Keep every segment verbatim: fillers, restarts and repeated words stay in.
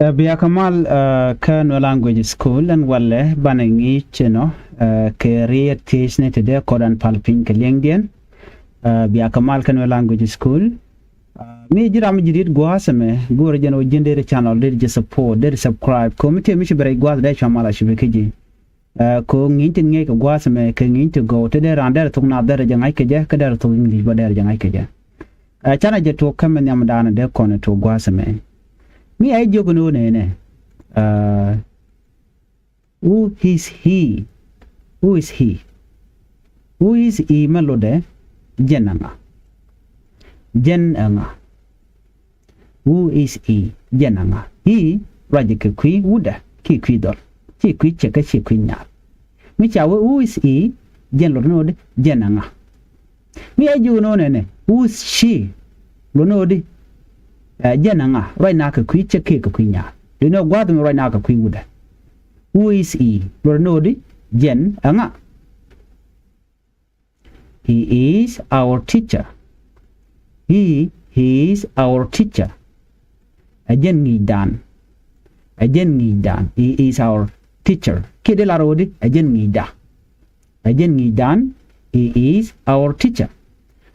Ɛ, bia kɛ mal, ɛ, kä Nuer Language School, ɛn walɛ banɛ ŋi̱i̱c inɔ, ɛ, kɛ riet thiecni ti dee kɔt an pal piny kɛ liɛŋdiɛn. Ɛ, bia kɛ mal kä Nuer Language School. Ɛ, mi ji̱ ram ji̱ di̱t gua̱a̱th ɛmɛ, go̱o̱rɛ jɛn ɣöö ji̱n deri channel, deri ji̱ support, deri subscribe. Kɛ ɣöö mi tëë mi ci bɛ rɛc gua̱a̱th dee cua mal a ci bi kä ji̱. Ɛ, kɛ ɣöö ŋi̱i̱c tin ŋi̱eec kɛ gua̱a̱th ɛmɛ kɛ ŋi̱i̱c ti gɔw ti dee raan derɛ thok naath derɛ jɛ ŋa̱c kɛ jɛ, kä derɛ thok English bä derɛ jɛ ŋa̱c kɛ jɛ. Ɛ, canɛ jɛ tuɔɔk kä mi nhiamdan dee kɔn ɛ tuɔɔk gua̱a̱th ɛmɛ. Mi a jiök ni ɣöö nɛnɛ, ɛ, who is he? Who is he? Who is he mɛ lotdɛ jɛn ɛ ŋa? Jɛn ɛ ŋa? Who is he? Jɛn ɛ ŋa? He ruacɛ kɛ kui̱ wutdɛ kiɛ kui̱ dhɔl, ciɛ kui̱ cɛ kä ciɛ kui̱ nyaal. Mi ca wee who is he, jɛn lot ni ɣöö di jɛn ɛ ŋa? Mi a jiök ni ɣöö nɛnɛ who is she, lot ni ɣöö di, ɛ, jɛn ɛ ŋa? Ruac na kɛ kui̱ cɛ kiɛ kɛ kui̱ nyaal. Di ni ɣöö gua̱a̱th mi ruac na kɛ kui̱ wutdɛ. Who is he? Lot ni ɣöö di jɛn ɛ ŋa? He is our teacher. He, he is our teacher. Ɛ jɛn ŋi̱i̱cdan. Ɛ jɛn ŋi̱i̱cdan. He is our teacher. Kiɛ dee lar ɣöö di ɛ jɛn ŋi̱i̱cda. Ɛ jɛn ŋi̱i̱cdan. He is our teacher.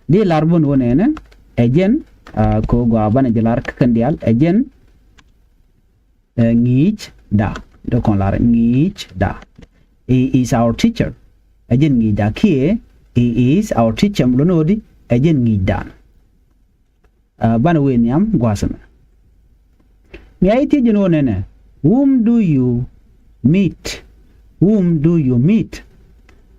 Dee lar bun ɣöö nɛnɛ ɛ jɛn, ɛ, kɛ ɣöö gɔaa banɛ jɛ lar kä kɛn diaal ɛ jɛn ɛ ŋi̱i̱cda. Dee kɔn lar ŋi̱i̱cda. He is our teacher. Ɛ jɛn ŋi̱i̱cda kiɛ he is our teacher. Lot ni ɣöö di ɛ jɛn ŋi̱i̱cdan. Ɛ, banɛ wee nhiam gua̱a̱th ɛmɛ. Mi a ji̱ thiec jɛn ɣöö nɛnɛ whom do you meet? Whom do you meet?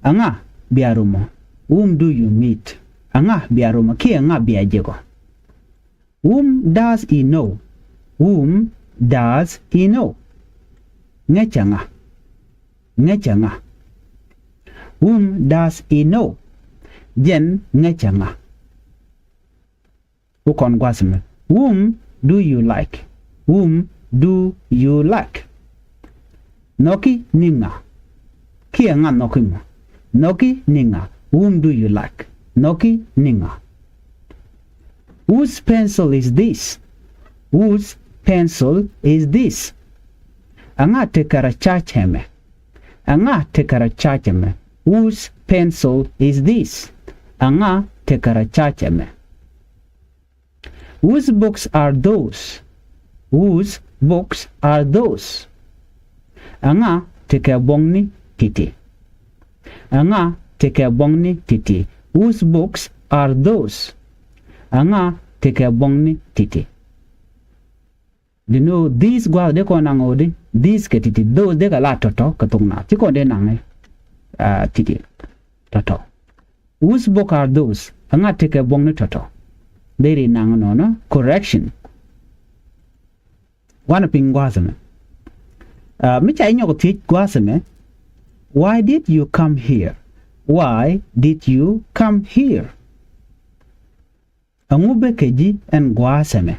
Ɛ ŋa bia romɔ? Whom do you meet? Ɛ ŋa bia romɔ kiɛ ɛ ŋa bia jekɔ? Whom does he know? Whom does he know? Ŋäcɛ ŋa? Ŋäcɛ ŋa? Whom does he know? Jɛn ŋäcɛ ŋa? Wä kɔn gua̱th mɛ. Whom do you like? Whom do you like? Nhɔki ni ŋa? Kiɛ ŋa nhɔki mɔ? Nhɔki ni ŋa? Whom do you like? Nhɔki ni ŋa? Whose pencil is this? Whose pencil is this? Ɛŋa tekɛ rɔ ca̱c ɛmɛ? Ɛŋa tekɛ rɔ ca̱c ɛmɛ? Whose pencil is this? Ɛŋa tekɛ rɔ ca̱c ɛmɛ? Whose books are those? Whose books are those? Ɛŋa tekɛ buɔ̱ŋni ti̱ti̱? Ɛŋa tekɛ buɔ̱ŋni ti̱ti̱? Whose books are those? Ɛŋa tekɛ buɔ̱ŋni ti̱ti̱? Di ni ɣöö these gua̱a̱th dee kɔn naŋ ɣöö di these kɛ ti̱ti̱, those dee kɛ la tɔ̱tɔ̱ kɛ thok naath, ci kɔn dee naŋ, ah, ti̱ti̱ tɔ̱tɔ̱. Whose book are those? Ɛŋa tekɛ buɔ̱ŋni tɔ̱tɔ̱? Deri naŋ nɔnɔ correction. Wanɛ piny gua̱a̱th ɛmɛ. Ah, mi ca inyɔk thiec gua̱a̱th ɛmɛ, why did you come here? Why did you come here? Ɛŋu bä kɛ ji̱ ɛn gua̱a̱th ɛmɛ?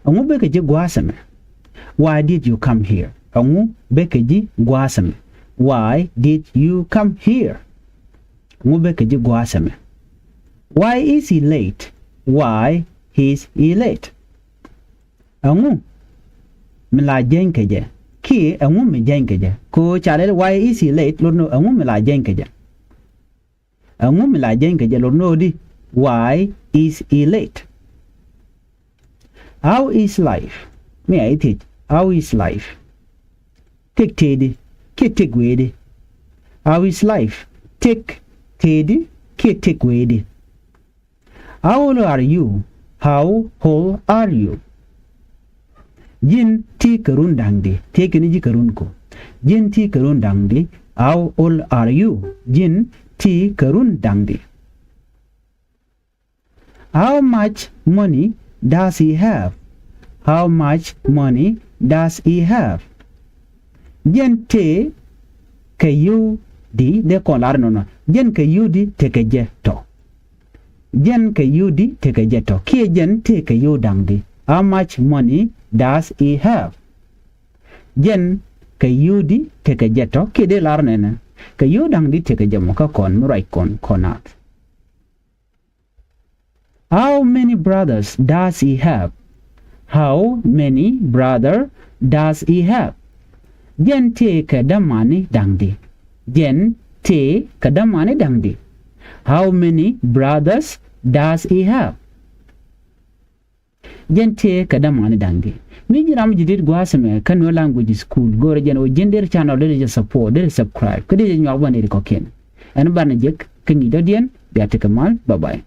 Ɛŋu bä kɛ ji̱ gua̱a̱th ɛmɛ? Why did you come here? Ɛŋu bä kɛ ji̱ gua̱a̱th ɛmɛ? Why did you come here? Ɛŋu bä kɛ ji̱ gua̱a̱th ɛmɛ? Why is he late? Why is he late? Ɛŋu mi la jäny kɛ jɛ? Kiɛ ɛŋu mi jäny kɛ jɛ? Kɛ ɣöö ca lɛl why is he late, lot ni ɛŋu mi la jäny kɛ jɛ? Ɛŋu mi la jäny kɛ jɛ, lot ni ɣöö di why is he late? How is life? Mi a ithiec, how is life? Tëk tëëdi kiɛ tëk wëëdi? How is life? Tëk tëëdi kiɛ tëk wëëdi? How old are you? How old are you? Ji̱n ti kɛ run da̱ŋdi? Tëëkɛ ni ji̱ kɛ run ku. Ji̱n ti kɛ run da̱ŋdi? How old are you? Ji̱n ti kɛ run da̱ŋdi? How much money does he have? How much money does he have? Jɛn tëë kɛ yio̱w di, dee kɔn lar nɔnɔ. Jɛn kɛ yio̱w di tekɛ jɛ tɔ? Jɛn kɛ yio̱w di tekɛ jɛ tɔ? Kiɛ jɛn tëë kɛ yio̱w da̱ŋdi? How much money does he have? Jɛn kɛ yio̱w di tekɛ jɛ tɔ? Kiɛ dee lar nɛnɛ, kɛ yio̱w da̱ŋdi tekɛ jɛ mɔ kä kɔn mi ruac kɔn kɔn naath? How many brothers does he have? How many brother does he have? Jɛn tëë kɛ dämani da̱ŋ di? Jɛn tëë kɛ dämani da̱ŋ di? How many brothers does he have? Jɛn tëë kɛ dämani da̱ŋ di? Mi ji̱n ram ji̱ di̱t gua̱a̱th ɛmɛ kä Nuer Language School, go̱o̱rɛ jɛn ɣöö ji̱n deri channel deri jɛ support, deri subscribe, kä deri jɛ nyuak bä nɛy ti kɔ̱kiɛn. Ɛn banɛ jek kä ŋi̱i̱c dɔ̱diɛn, bia tekɛ mal. Bye bye.